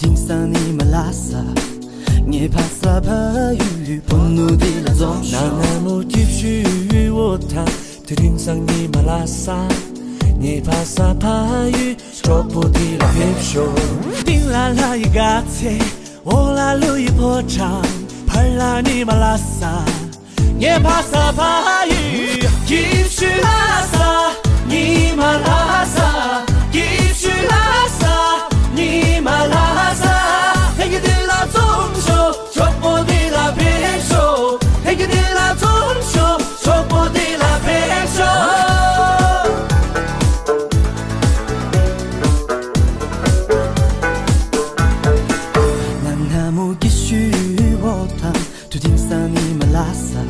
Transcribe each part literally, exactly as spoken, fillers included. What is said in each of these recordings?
དེང་སང་ཉི་མ་ལྷ་ས། ངའི་ཕ་ས་ཕ་ཡུལ་ཕུ་ནུ་འདི་ལ་འཛོམས་ཤོག་ན་ང་མོ་སྐྱིད་ཤོས་འོ་ཐང་། དེ་དེང་སང་ཉི་མ་ལྷ་ས། ངའི་ཕ་ས་ཕ་ཡུལ་གྲོགས་པོ་འདི་ལ་ཕེབས་ཤོག་སྟེང་ལ་ལྷ་ཡི་དགའ་ཚལ། འོག་ལ་ཀླུ་ཡི་ཕོ་བྲང་། བར་ལ་ཉི་མ་ལྷ་ས། ངའི་ཕ་ས་ཕ་ཡུལ། སྐྱིད་ཤོས་ལྷ་ས། ཉི་མ་ལྷ་ས། སྐྱིད་ཤོས་ལྷ་ས། ཉི་མ་ལྷ་ས། ལྷན་རྒྱས་འདི་ལ་འཛོམས་ཤོག་གྲོགས་པོ་འདི་ལ་ཕེབས་ཤོག་ལྷན་རྒྱས་འདི་ལ་འཛོམས་ཤོག་གྲོགས་པོ་འདི་ལ་ཕེབས་ཤོག་ང་ང་མོ་སྐྱིད་ཤོས་འོ་ཐང་། དུ་དེང་སང་ཉི་མ་ལྷ་ས།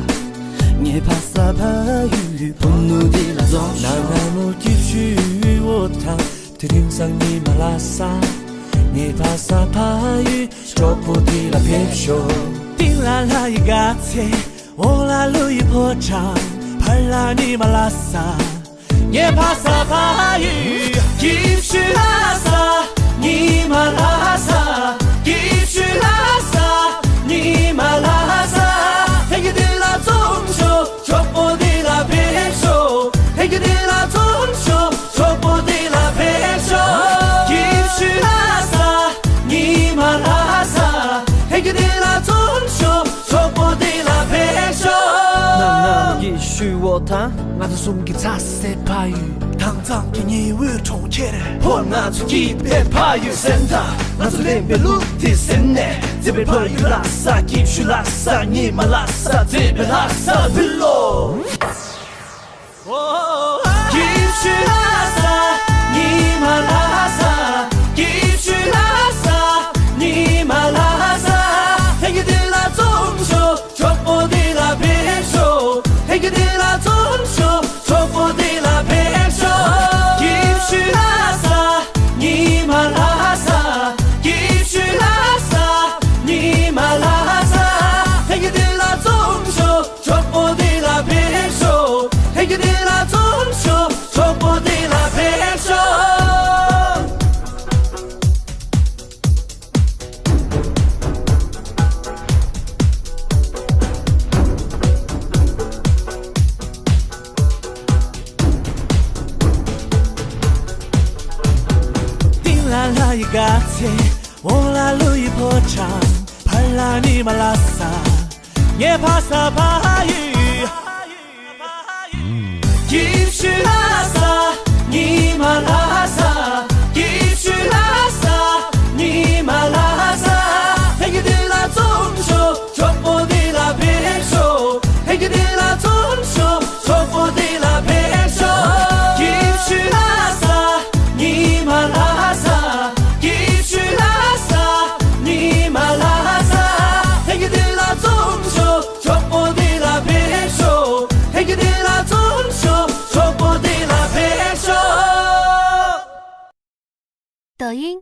ངའི་ཕ་ས་ཕ་ཡུལ་ཕུ་ནུ་འདི་ལ་འཛོམས་ཤོག་ན་ང་མོ་སྐྱིད་ཤོས་འོ་ཐང་། དུ་དེང་སང་ཉི་མ་ལྷ་ས། ངའི་ཕ་ས་ཕ་ཡུལ་གྲོགས་པོ་འདི་ལ་ཕེབས་ཤོག་སྟེང་ལ་ལྷ་ཡི་དགའ་ཚལ། འོག་ལ་ཀླུ་ཡི་ཕོ་བྲང་། བར་ལ་ཉི་མ་ལྷ་ས། ངའི་ཕ་ས་ཕ་ཡུལ། སྐྱིད་ཤོས་ལྷ་ས། ཉི་མ་ལྷ་ས། སྐྱིད་ཤོས་ལྷ་ས། ཉི་མ་ལྷ་ས། ལྷན་རྒྱས་འདི་ལ་འཛོམས་ཤོག་གྲོགས་པོ་འདི་ལ་ཕེབས་ཤོག་ལྷན་རྒྱས་འདི་ལ་འཛོམས་ཤོག་གྲོགས་པོ་འདི་ལ་ཕེབས་ཤོག་སྐྱིད་ཤོས་ལྷ་ས། ཉི་མ་ལྷ་ས། ལྷན་རྒྱས་འདི་ལ་འཛོམས་ཤོག་གྲོགས་པོ་འདི་ལ་ཕེབས་ཤོག་ན་ང་སྐྱིད་ཤོས་འོ་ཐང་། ང་ཚོ་གསུམ་གྱི་ཚ་སེ་ཕ་ཡུལ། དྭངས་གཙང་གི་ཉི་འོད་གྲོང་ཁྱེར། ཕོ་ང་ཚོ་སྐྱིད་པའི་ཕ་ཡུལ་སེམས་ཐག་ང་ཚོ་ལེན་པའི་ལུགས་དེ་སེམས་ནས། བརྩེ་བའི་ཕ་ཡུལ་ལྷ་ས། སྐྱིད་ཤོས་ལྷ་ས། ཉི་མ་ལྷ་ས། བརྩེ་བའི་ལྷ་ས་བིལ་ལོ། སྐྱིད་ཤོས་ལྷ་ས། ཉི་མ་ལྷ་ས། སྐྱིད་ཤོས་ལྷ་ས། ཉི་མ་ལྷ་ས། ལྷན་རྒྱས་འདི་ལ་འཛོམས་ཤོག་གྲོགས་པོ་འདི་ལ་ཕེབས་ཤོག་ལྷན་རྒྱས་འདི་ལ་འཛོམས་ཤོག་གྲོགས་པོ་འདི་ལ་ཕེབས་ཤོག་སྐྱིད་ཤོས་ལྷ་ས། ཉི་མ་ལྷ་ས། སྐྱིད་ཤོས་ལྷ་ས། ཉི་མ་ལྷ་ས། ལྷན་རྒྱས་འདི་ལ་འཛོམས་ཤོག་གྲོགས་པོ་འདི་ལ་ཕེབས་ཤོག་ལྷན་རྒྱས་འདི་ལ་འཛོམས་ཤོག་གྲོགས་པོ་འདི་ལ་ཕེབས་ཤོག་སྟེང་ལ་ལྷ་ཡི་དགའ་ཚལ། འོག་ལ་ཀླུ་ཡི་ཕོ་བྲང་། བར་ལ་ཉི་མ་ལྷ་ས། ངའི་ཕ་ས་ཕ་ཡུལ། སྐྱིད་ཤོས་ལྷ་ས། ཉི་མ་ལྷ་ས། སྐྱིད་ཤོས་ལྷ་ས། ཉི་མ་ལྷ་ས། ལྷན་རྒྱས་འདི་ལ་འཛོམས་ཤོག་གྲོགས་པོ་འདི་ལ་ཕེབས་ཤོག་ལྷན་རྒྱས་འདི་ལ་འཛོམས་ཤོག་གྲོགས་པོ་འདི་ལ་ཕེབས་ཤོག་སྐྱིད་ཤོས་ལྷ་ས། ཉི་མ་ལྷ་ས། སྐྱིད་ཤོས་ལྷ་ས། ཉི་མ་ལྷ་ས། ལྷན་རྒྱས་འདི་ལ་འཛོམས་ཤོག་གྲོགས་པོ་འདི་ལ་ཕེབས་ཤོག་ལྷན་རྒྱས་འདི་ལ་འཛོམས་ཤོག་གྲོགས་པོ་འདི་ལ་ཕེབས་ཤོག抖音